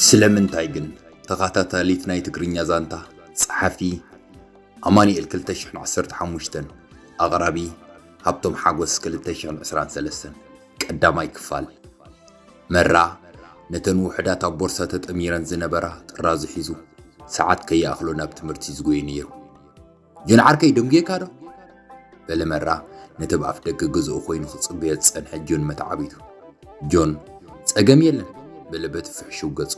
ስለምንታይ ግን? ተኸታታሊት ናይ ትግርኛ ዛንታ፣ ጸሓፊ ኣማኑኤል ክልተ ሽሕን ዓሰርተ ሓሙሽተን፣ ኣቕራቢ ሃብቶም ሓጎስ ክልተ ሽሕን ዕስራን ሰለስተን፣ ቀዳማይ ክፋል። መራ ነተን ውሑዳት ኣብ ቦርሳ ተጠሚረን ዝነበራ ጥራዙ ሒዙ፣ ሰዓት ከይኣኽሎ ናብ ትምህርቲ ዝጎየ ነይሩ። "ጆን ዓርከይ፣ ደንጉየካ ዶ?" በለ መራ፣ ነቲ ኣብ ኣፍ ደገ ገዝኡ ኮይኑ ክጽበዮ ዝጸንሐ ጆን መተዓቢቱ። ጆን፣ "ጸገም የለን" በለ በቲ ፍሕሽው ገጹ።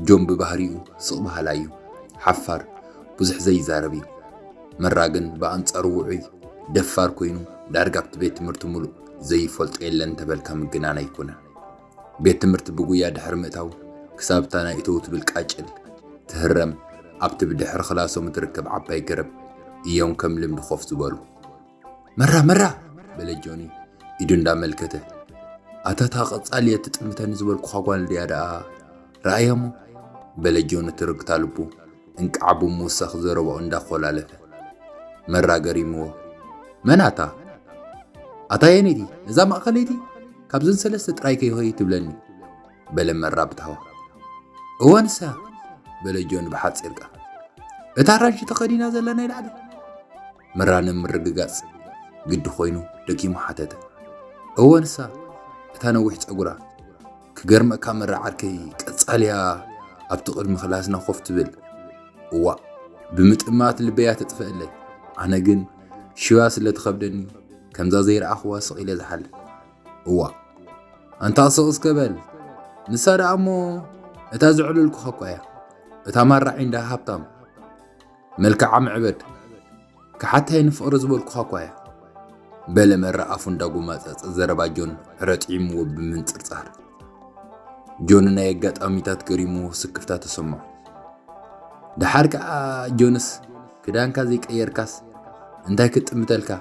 ጆን ብባህሪኡ ስቕ በሃላይ እዩ፣ ሓፋር፣ ብዙሕ ዘይዛረብ እዩ። መራ ግን ብኣንጻሩ ውዑይ፣ ደፋር ኮይኑ፣ ዳርጋ ኣብቲ ቤት ትምህርቲ ምሉእ ዘይፈልጦ የለን እንተበልካ ምግናን ኣይኮነን። ቤት ትምህርቲ ብጉያ ድሕሪ ምእታው፣ ክሳብ እታ ናይ እተው ትብል ቃጭል ትህረም፣ ኣብቲ ብድሕሪ ክላሶም እትርከብ ዓባይ ገረብ እዮም ከም ልምዲ ኮፍ ዝበሉ። "መራ፣ መራ!" በለ ጆኒ ኢዱ እንዳመልከተ። "ኣታ እታ ቀጻሊ እያ ትጥምተኒ ዝበልኩኻ ጓል ድያ ደኣ? ረኣያ እሞ?" በለ ጆኒ ትርግታ ልቡ እንቃዕ ብምውሳኽ ዘረባኡ እንዳኾላለፈ። መራ ገሪምዎ፣ "መን ኣታ? ኣታ የነይቲ? እዛ ማእከለይቲ? ካብዘን ሰለስተ ጥራይ ከይሆይ ትብለኒ?" በለ መራ ብታህዋ። "እወ ንሳ!" በለ ጆን ብሓጺር ቃል። "እታ ኣራንሺ ተኸዲና ዘላ ናይ ላዕሊ?" መራ ንምርግጋጽ ግዲ ኮይኑ ደጊሙ ሓተተ። "እወ ንሳ፣ እታ ነዊሕ ጸጉራ። ክገርመካ መራ ዓርከይ፣ ቀጻልያ ኣብቲ ቅድሚ ክላስና ኮፍ ትብል። እዋእ፣ ብምጥማት ልበያ ተጥፍአለይ። ኣነ ግን ሽዋ ስለ ትኸብደኒ፣ ከምዛ ዘይረኣኽዋ ስቕ ኢለ ዝሓልፍ። እዋእ፣ ኣንታ ስቕ እስከ በል። ንሳ ደኣ እሞ እታ ዘዕለልኩኻ እኳ እያ። እታ ማራ ዒንዳ ሃብታም፣ መልክዓ ምዕበድ፣ ክሓታይ ንፍቕሪ ዝበልኩኻ እኳ እያ።" በለ መራ ኣፉ እንዳጎማጸጸ ዘረባ ጆን ዕረ ጥዒምዎ ብምንጽርጻር። ጆን ናይ ኣጋጣሚታት ገሪምዎ ስክፍታ ተሰምዖ። "ደሓር ከኣ ጆንስ፣ ክዳንካ ዘይቀየርካስ እንታይ ክጥምተልካ?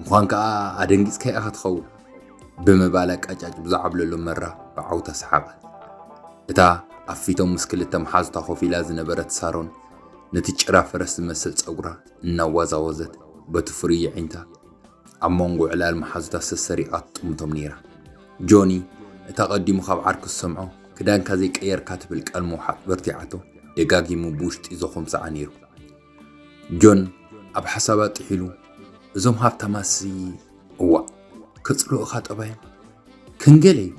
ምዃን ከኣ ኣደንጊጽካ ኢኻ ትኸውን?" ብምባል ኣቃጫጭ ብዝዓብለሎ መራ ብዓውታ ሰሓቐ። እታ ኣብ ፊቶም ምስ ክልተ መሓዙታ ኮፍ ኢላ ዝነበረት ሳሮን ነቲ ጭራ ፈረስ ዝመስል ጸጉራ እናዋዛወዘት በቲ ፍርይ ዒንታ ኣብ መንጎ ዕላል መሓዙታ ሰሰሪቓ ትጥምቶም ነይራ። ጆኒ፣ እታ ቀዲሙ ካብ ዓርኩ ዝሰምዖ ክዳንካ ዘይቀየርካ ትብል ቃል ምውሓጥ በርቲዓቶ፣ ደጋጊሙ ብውሽጢ ዘኹምስዓ ነይሩ። ጆን ኣብ ሓሳብ ኣጥሒሉ፣ "እዞም ሃብታማሲ፣ እዋእ፣ ከጽልኡኻ ጠባዮም ክንገለ እዩ።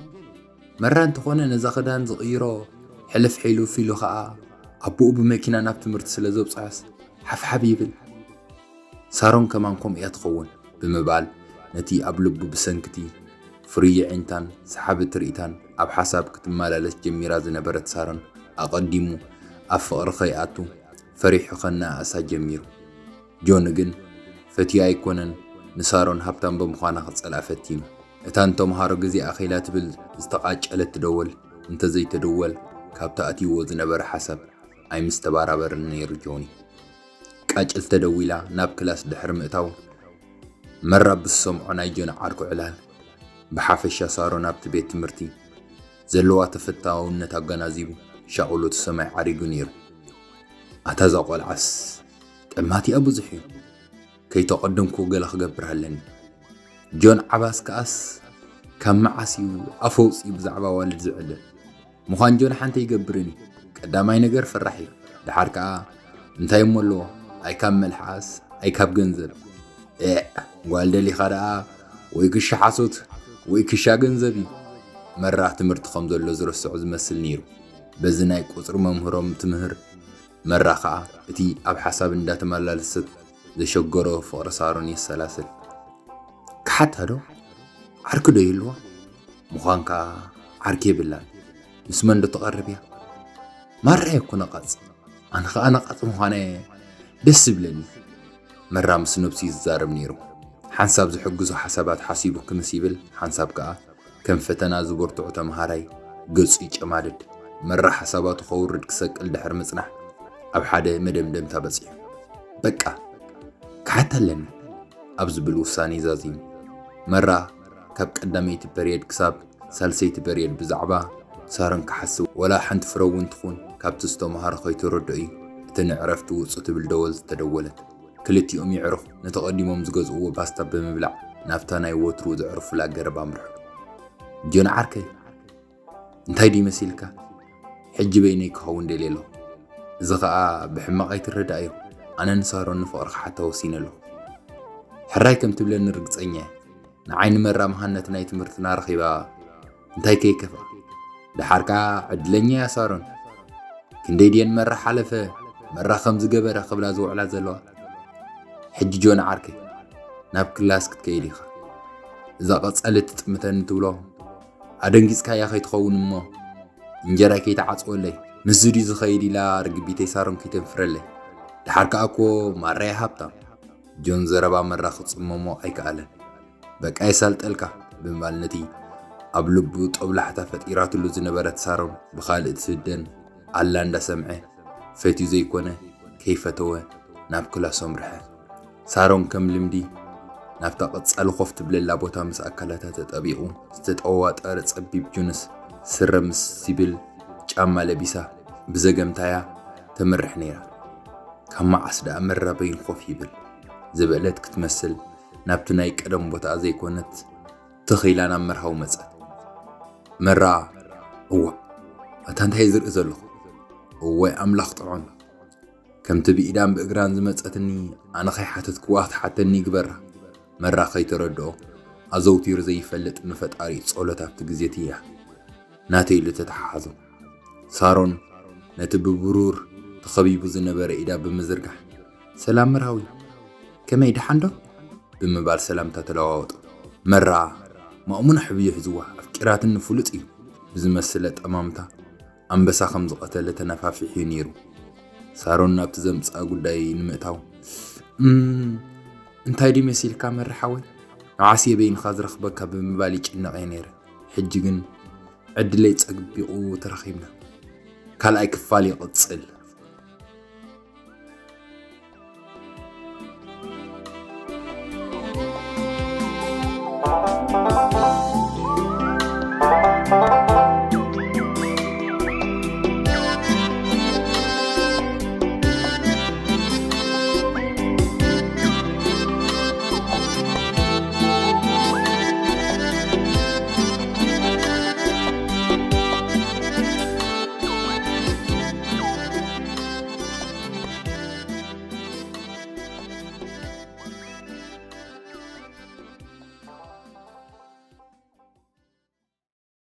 መራ እንተኾነ ነዛ ክዳን ዝቕይሮ ሕልፍ ሕሉፍ ኢሉ ኸኣ ኣቦኡ ብመኪና ናብ ትምህርቲ ስለ ዘብጽሖስ ሓፍሓፍ ይብል። ሳሮን ከማን ከምኡ እያ ትኸውን" ብምባል ነቲ ኣብ ልቡ ብሰንክቲ ፍርይ ዒንታን ሰሓቢ ትርኢታን ኣብ ሓሳብ ክትመላለስ ጀሚራ ዝነበረት ሳሮን ኣቐዲሙ ኣብ ፍቕሪ ከይኣቱ ፈሪሑ ከነኣእሳ ጀሚሩ። ጆን ግን ፈትዩ ኣይኮነን ንሳሮን ሃብታም ብምዃና ክጸልኣ ፈቲኑ። እታ ንተምሃሮ ግዜ ኣኺላ ትብል ዝተቓጨለት ትደወል፣ እንተዘይተደወል ካብቲ ኣትይዎ ዝነበረ ሓሳብ ኣይምስተባራበርን ነይሩ ጆኒ። ቃጭል ተደዊላ ናብ ክላስ ድሕሪ ምእታው፣ መራ ብዝሰምዖ ናይ ጆን ዓርኩ ዕላል፣ ብሓፈሻ ሳሮን ኣብቲ ቤት ትምህርቲ ዘለዋ ተፈታውነት ኣገናዚቡ ሻቕሎቱ ሰማይ ዓሪጉ ነይሩ። ኣታ እዛ ቆልዓስ ጠማቲኣ ብዙሕ እዩ። ከይተቐደምኩ ገለ ክገብር ኣለኒ። ጆን ዓባስ ከኣስ ካብ መዓስ እዩ ኣፈ ኣውጺኡ ብዛዕባ ኣዋልድ ዝዕልል? ምዃን ጆን ሓንቲ ኣይገብርን እዩ። ቀዳማይ ነገር ፈራሕ እዩ። ደሓር ከኣ እንታይ እሞ ኣለዎ? ኣይ ካብ መልሓስ፣ ኣይ ካብ ገንዘብ። ኤዕ፣ ጓል ደሊኻ ደኣ ወይ ክሻ ሓሶት ወይ ክሻ ገንዘብ እዩ። መራ ትምህርቲ ከም ዘሎ ዝረስዖ ዝመስል ነይሩ። በዚ ናይ ቁጽሪ መምህሮም ትምህር መራ ኸኣ እቲ ኣብ ሓሳብ እንዳተመላለሰት ዘሸገሮ ፍቕሪ ሳሮን የሰላስል። ክሓታ ዶ? ዓርኪ ዶ ይህልዋ? ምዃን ከኣ ዓርኪ የብላን። ምስ መን ዶ ትቐርብ እያ? ማራ እየ እኮ ነቓጽ። ኣነ ኸኣ ነቓጽ ምዃነ ደስ ዝብለኒ። መራ ምስ ነብሱ እዩ ዝዛረብ ነይሩ። ሓንሳብ ዝሕግዞ ሓሳባት ሓሲቡ ክምስ ይብል፣ ሓንሳብ ከኣ ከም ፈተና ዝበርትዖ ተምሃራይ ገጹ ይጨማድድ። መራ ሓሳባቱ ከውርድ ክሰቅል ድሕሪ ምጽናሕ፣ ኣብ ሓደ መደምደምታ በጺሑ። በቃ፣ ክሓታ ኣለኒ ኣብ ዝብል ውሳኔ ዛዚሙ። መራ ካብ ቀዳመይቲ ፐርየድ ክሳብ ሳልሰይቲ ፐርየድ ብዛዕባ ሳሮን ክሓስብ፣ ወላ ሓንቲ ፍረ እውን ትኹን ካብቲ ዝተምሃሮ ከይተረድኦ እዩ እቲ ንዕረፍቲ ውጹ ትብል ደወል ዝተደወለት። ክልቲኦም የዕሩኽ ነቲ ቀዲሞም ዝገዝእዎ ፓስታ ብምብላዕ ናብታ ናይ ወትሩ ዘዕርፉላ ገረብ ኣምርሑ። ጆን ዓርከይ፣ እንታይ ድዩ መሲልካ? ሕጂ በይነይ ክኸውን ደልየ ኣለኹ። እዚ ኸኣ ብሕማቕ ኣይትረዳእዮ። ኣነ ንሳሮን ንፍቕሪ ክሓታ ወሲነ ኣለኹ። ሕራይ ከም ትብለኒ ርግጸኛ እየ። ንዓይ ንመራ መሃነቲ ናይ ትምህርትና ረኺባ እንታይ ከይከፍኣ። ደሓር ከኣ ዕድለኛ እያ ሳሮን። ክንደይ ድየን መራ ሓለፈ፣ መራ ከም ዝገበረ ክብላ ዝውዕላ ዘለዋ። ሕጂ ጆን ዓርከይ ናብ ክላስ ክትከይድ ኢኻ። እዛ ቀጸሊ ትጥምተኒ ትብሎ ኣደንጊጽካያ ከይትኸውን እሞ እንጀራይ ከይትዓጽወለይ። ምስዚ ድዩ ዝኸይድ ኢላ ርግቢተይ ሳሮን ከይተንፍረለይ። ደሓር ከኣ እኮ ማራይ ሃብታም። ጆን ዘረባ መራ ክጽመሞ ኣይከኣለን። በቃ የሳልጠልካ ብምባል ነቲ ኣብ ልቡ ጦብላሕታ ፈጢራትሉ ዝነበረት ሳሮን ብኻልእ ትህደን ኣላ እንዳሰምዐ ፈትዩ ዘይኮነ ከይፈተወ ናብ ክላስ ኣምርሐ። ሳሮን ከም ልምዲ ናብታ ቀጻሊ ኮፍ ትብለላ ቦታ ምስ ኣካላታ ተጠቢቑ ዝተጠዋጠረ ጸቢብ ጅንስ ስረ ምስ ዝብል ጫማ ለቢሳ ብዘገምታያ ተመርሕ ነይራ። ካብ መዓስ ደኣ መራ በይኑ ኮፍ ይብል ዝበለት ክትመስል ናብቲ ናይ ቀደም ቦታኣ ዘይኮነት ትኽ ኢላ ናብ መርሃዊ መጸት። መራ፣ እዋእ፣ ኣታ እንታይ ዝርኢ ዘለኹ? እዋይ ኣምላኽ ጥዑም። ከምቲ ብኢዳን ብእግራን ዝመጸትኒ ኣነ ከይሓተትክዋ ክትሓተኒ ይግበራ። መራ ከይተረድኦ ኣዘውቲሩ ዘይፈልጥ ንፈጣሪ ጸሎት ኣብቲ ግዜ ትያ ናተይ ኢሉ ተተሓሓዞ። ሳሮን ነቲ ብብሩር ተኸቢቡ ዝነበረ ኢዳ ብምዝርጋሕ፣ ሰላም መርሃዊ፣ ከመይ ደሓን ዶ? ብምባል ሰላምታ ተለዋወጡ። መራ ማእሙና ሕብዩ ሒዝዋ ኣፍቂራትኒ ፍሉጥ እዩ ብዝመስል ኣጠማምታ ኣንበሳ ከም ዝቐተለ ተነፋፊሑ እዩ ነይሩ። ሳሮን ናብቲ ዘምጽኣ ጉዳይ ንምእታው፣ "እም፣ እንታይ ድዩ መሲልካ መራ ሓወይ? መዓስ እየ በይንኻ ዝረኽበካ?" ብምባል ይጭነቕ እየ ነይረ። ሕጂ ግን ዕድለይ ጸግቢቑ ተራኺብና። ካልኣይ ክፋል ይቕጽል።